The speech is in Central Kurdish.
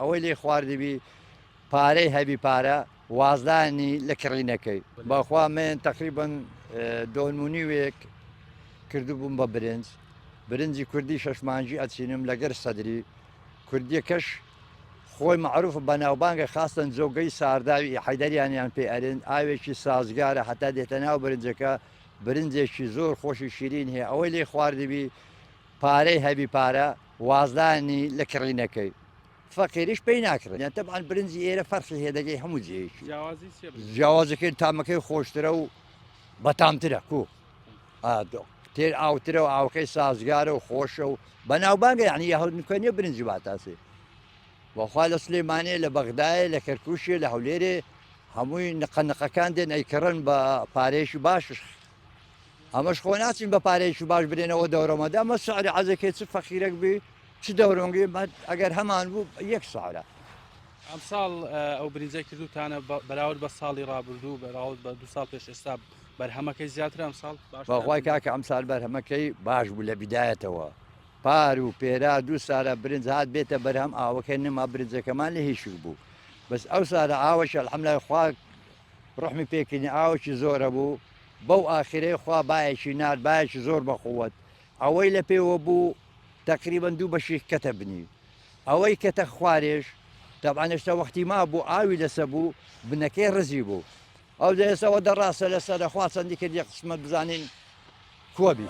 ئەوەی لێ خواردبی پارەی هەبی پارە وازدانی لە کڕینەکەی. بەخوا من تەقریبەن دۆنم و نیوێک کردبووم بە برنج برنجی کوردی شەش مانگی ئەچینم لەگەر سەدری کوردیەکەش خۆی مەعروفە بەناوبانگە خاستەن جۆگەی سارداوی حەیدەریانیان پێ ئەرێن ئاوێکی سازگارە هەتا دێتە ناو برنجەکە برنجێکی زۆر خۆشی شیرین هەیە ئەوەی لێ خواردبی پارەی هەبی پارە وازدانی لە کڕینەکەی فەقیریش پێی ناکڕێت یان تەبعەن برنجی ئێرە فەرقی هەیە دەگەی هەموو جێیەکی جیاوازی چیە برنج؟ جیاوازەکەی تامەکەی خۆشترە و بەتامترە کو تێر ئاوترە و ئاوەکەی سازگارە و خۆشە و بەناوبانگە یعنی یە هەڵنکە نیە برنجی باتاسێ وەخوا لە سلێمانێ لە بەغدایە لە کەرکوشێ لە هەولێرێ هەمووی نقە نقەکان دێن ئەیکڕن بە پارەیەکی باشش ئەمەش خۆ ناچین بە پارەیەکی باش برێنەوە دەورەمەدا ئەمە سعری عەزەکەی چ فەقیرەک بی چ دەورۆنگی ئەگەر هەمان بوو یەک سعرە. ئەمساڵ ئەو برنجەی کردوتانە بەراورد بە ساڵی ڕابردوو بەراورد بە دو ساڵ پێش ئێستا بەرهەمەکەی زیاترە ئەمساڵ باشترە؟ بەخوای کاکە ئەمسال بەرهەمەکەی باش بوو لە بیدایەتەوە پار و پێرا دوو سالە برنج هات بێتە بەرهەم ئاوەکەی نەما برنجەکەمان لێ هیشک بوو بەس ئەو سالە ئاوەش الحمدلله خوا ڕەحمی پێکردین ئاوەکی زۆر هەبوو بەو ئاخرەی خوا بایەکی نارد بایەکی زۆر بەقوەت ئەوەی لە پێوە بوو تەقریبەن دوو بەشی کەتە بنی ئەوەی کەتە خوارێش تەبعەن هێشتا وەختی مابوو ئاوی لەسە بوو بنەکەی ڕزی بوو ئەو دەێسەوە دەڕاستە لەسەرە خوا چەندی کردی قسمەت بزانین کووە بی.